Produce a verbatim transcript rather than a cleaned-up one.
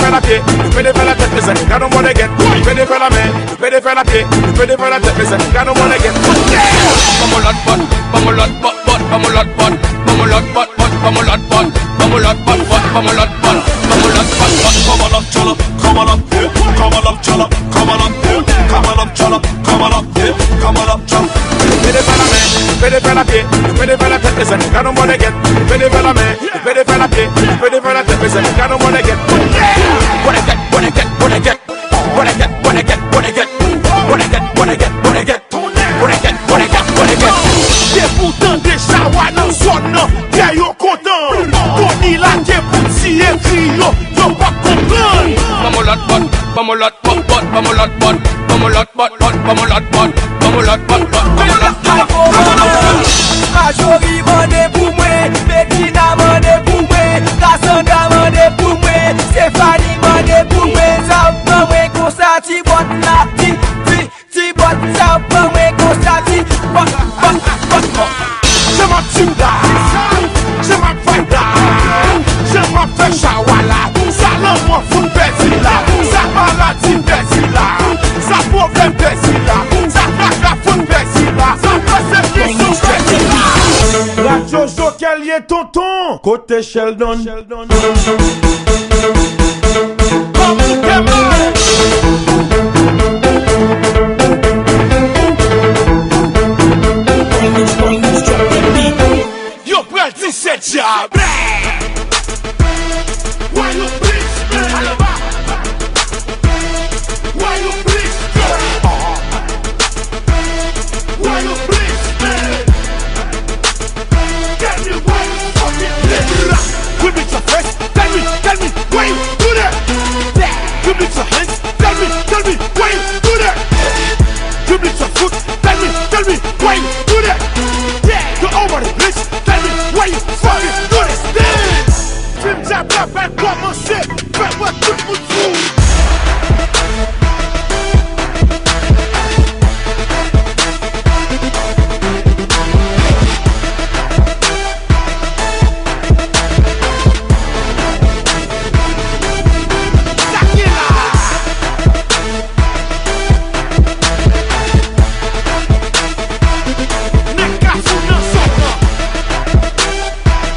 Fè lapye, nou pede fè latèt, mezanmi, gad on bò nègèt. Nou pede fè lamen, nou pede fè lapye, nou pede fè latèt, mezanmi, gad on bò nègèt. Ban m on lòt bòt, ban m on lòt bòt, bòt, ban m on lòt bòt, ban m on lòt bòt, bòt, ban m on lòt bòt, ban m on lòt bòt, bòt, ban m on lòt bòt, ban m on lòt bòt, bòt. Come on up, shut up, come on up, yeah. Come on up, shut up, come on up, yeah. Come on up, shut up, come on up, yeah. Come on up, shut up. Nou pede fè lamen, nou pede fè lapye, nou pede fè latèt, mezanmi, gad on bò nègèt. Nou pede fè lamen, nou pede fè lapye, nou pede fè latèt, mezanmi, gad on bò nègèt. Bò nègèt, bò nègèt, bò nègèt. Bò nègèt, bò nègèt, bò nègèt. Bò nègèt, bò nègèt, bò nègèt. Bò nègèt, bò nègèt, bò nègèt. Depi w tande chawa nan zòn nan, kè yo kontan. Tony lage pou tiye kri yo, yo p ap konprann. Ban m on lòt bòt, ban m on lòt bòt, bòt, ban m on lòt bòt, ban m on lòt bòt, bòt, ban m on lòt bòt, ban m on lòt bòt, bòt, ban m on lòt bòt. Majori mande pou mwen, Medina mande pou mwen, Cassandra mande pou mwen, Stéphanie mande pou mwen, sa ap ban mwen konsa ti bòt la, ti, ti, ti bòt sa ap ban mwen konsa ti bòt, bòt, bòt, bòt. Jan m ap di w la, jan m ap fè la, jan m ap fè chawa la, sa lanmò fout pèdi la, sa maladi pèdi la, sa pwoblèm pèdi la, sa traka fout pèdi la, sa pèsekisyon pèdi la. Radyo Joker ye tonton, kote Sheldon? Yo pral di se dyab. Why you